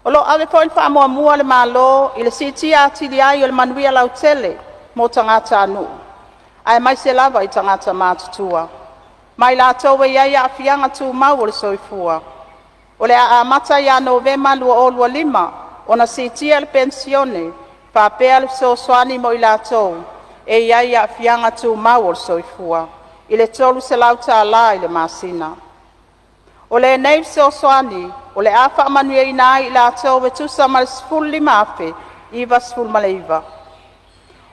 O lo'o ave foi le fa'amuamua a le Malo i le siitia atili ai o le manuia lautele mo tagatanuu, aemaise lava i tagata matutua, ma i latou e i ai aafiaga tumau o le soifua. O le a amata ia Novema 2025 ona siitia le penisione faapea le fesoasoani mo i latou e i ai Aafiaga Tumau o le Soifua, i le $300 tala i le masina. O lenei fesoasoani o le a faamanuiaina ai i latou e tusa ma le 15,099.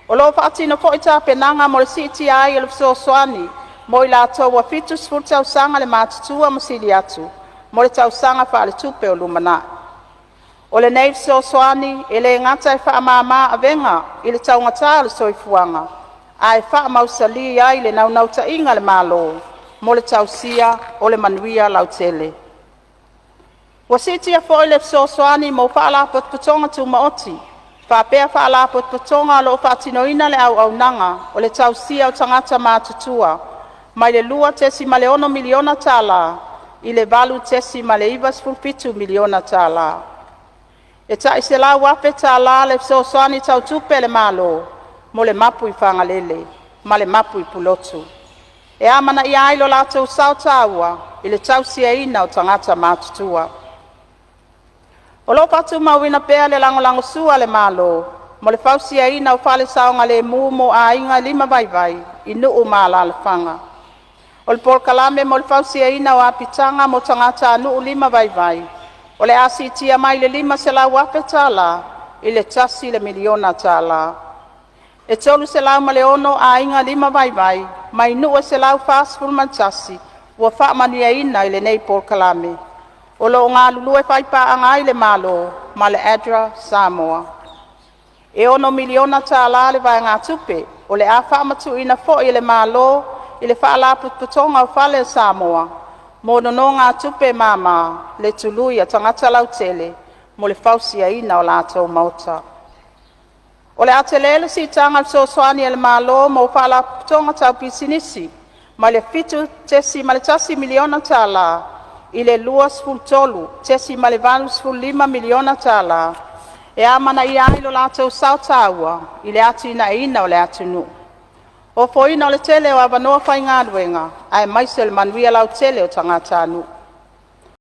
O lo'o fa'atino foi tapenaga mo le siitia ai o le fesoasoani mo i latou ua 70 tausaga le matutua ma sili atu, mo le tausaga faaletupe o lumana'i. O lenei fesoasoani e lē gata e fa'amāmā avega i le taugata o le soifuaga, ae faamausalī ai le naunautaiga a le Malo mo le tausia o le manuia lautele. Ua siitia foi le fesoasoani mo Faalapotopotoga Tumaoti faapea Faalapotopotoga o lo'o fa'atinoina le auaunaga o le tausia o tagata matutua, mai i le $2.6 miliona tala i le $8.97 miliona tala. E tai $100,000 tala le fesoasoani tau tupe a le Malo mo le mapu i Fagalele ma le mapu i Pulotu, e amanaia ai lo latou sao taua i le tausiaina o tagata matutua. O lo'o fa'atumauina pea le lagolagosua a le Malo mo le fausiaina o fale saogalemu mo aiga limavaivai i nuu ma alalafaga. O le polokalame mo le fausiaina o apitaga mo tagatanuu limavaivai o le a siitia mai i le $500,000 tala i le $1 miliona tala. E 306 aiga limavaivai mai nuu e 141, ua faamanuiaina i lenei polokalame, o lo'o galulue faipaaga ai le Malo ma le ADRA Samoa. E $6 miliona tala le vaegatupe o le a faamatu'uina foi e le Malo i le Faalapotopotoga o Fale a Samoa, mo nonōgātupe māmā le tului a tagata lautele mo le fausiaina o latou maota. O le a telē le siitaga o le fesoasoani a le Malo mo faalapotopotoga tau pisinisi, mai i le $7.1 miliona tala i le $23.85 miliona tala, e amanaia ai lo latou sao taua i le atinaeina o le atunuu, ofoina o le tele o avanoa faigaluega aemaise o le manuia lautele o tagatanuu.